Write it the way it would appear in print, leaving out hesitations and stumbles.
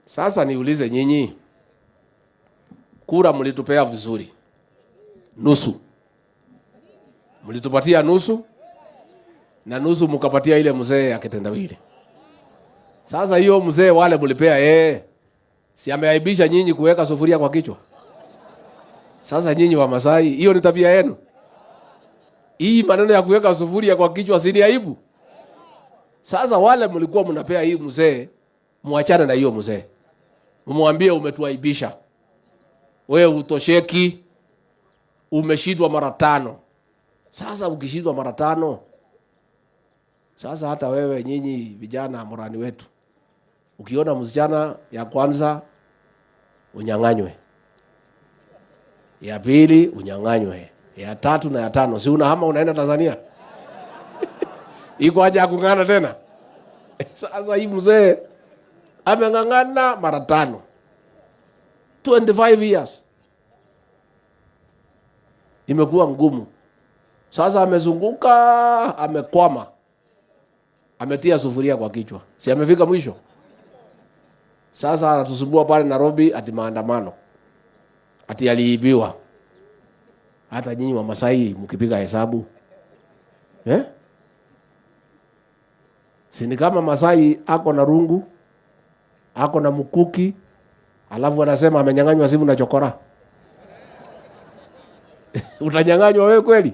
Sasa niulize nyinyi, kura mlitupea vizuri, nusu mlitupatia nusu na nusu mkapatia ile mzee ya kitendawili. Sasa hiyo mzee wale mlipea yeye, si ameaibisha nyinyi kuweka sufuria kwa kichwa? Sasa nyinyi wa Masai, hiyo ni tabia yenu? Hii maneno ya kuweka sufuria kwa kichwa si ni aibu? Sasa wale mlikuwa mnapea hii mzee, muachane na hiyo mzee, mumwambie umetuaibisha, wewe utosheki, umeshindwa mara tano. Sasa ukishindwa mara tano, sasa hata wewe nyinyi vijana morani wetu, ukiona msichana ya kwanza unyang'anywe, ya pili unyang'anywe, ya tatu na ya tano, si unahama unaenda Tanzania? Iko haja ya kung'ang'ana tena? Sasa hii mzee ameng'ang'ana mara tano, 25 years imekuwa ngumu. Sasa amezunguka, amekwama, ametia sufuria kwa kichwa, si amefika mwisho? Sasa anatusumbua pale Nairobi ati maandamano, ati aliibiwa. Hata nyinyi wa Masai mkipiga hesabu, eh? Si ni kama Masai ako na rungu, ako na mkuki, alafu anasema amenyang'anywa simu na chokora. Utanyang'anywa wewe kweli?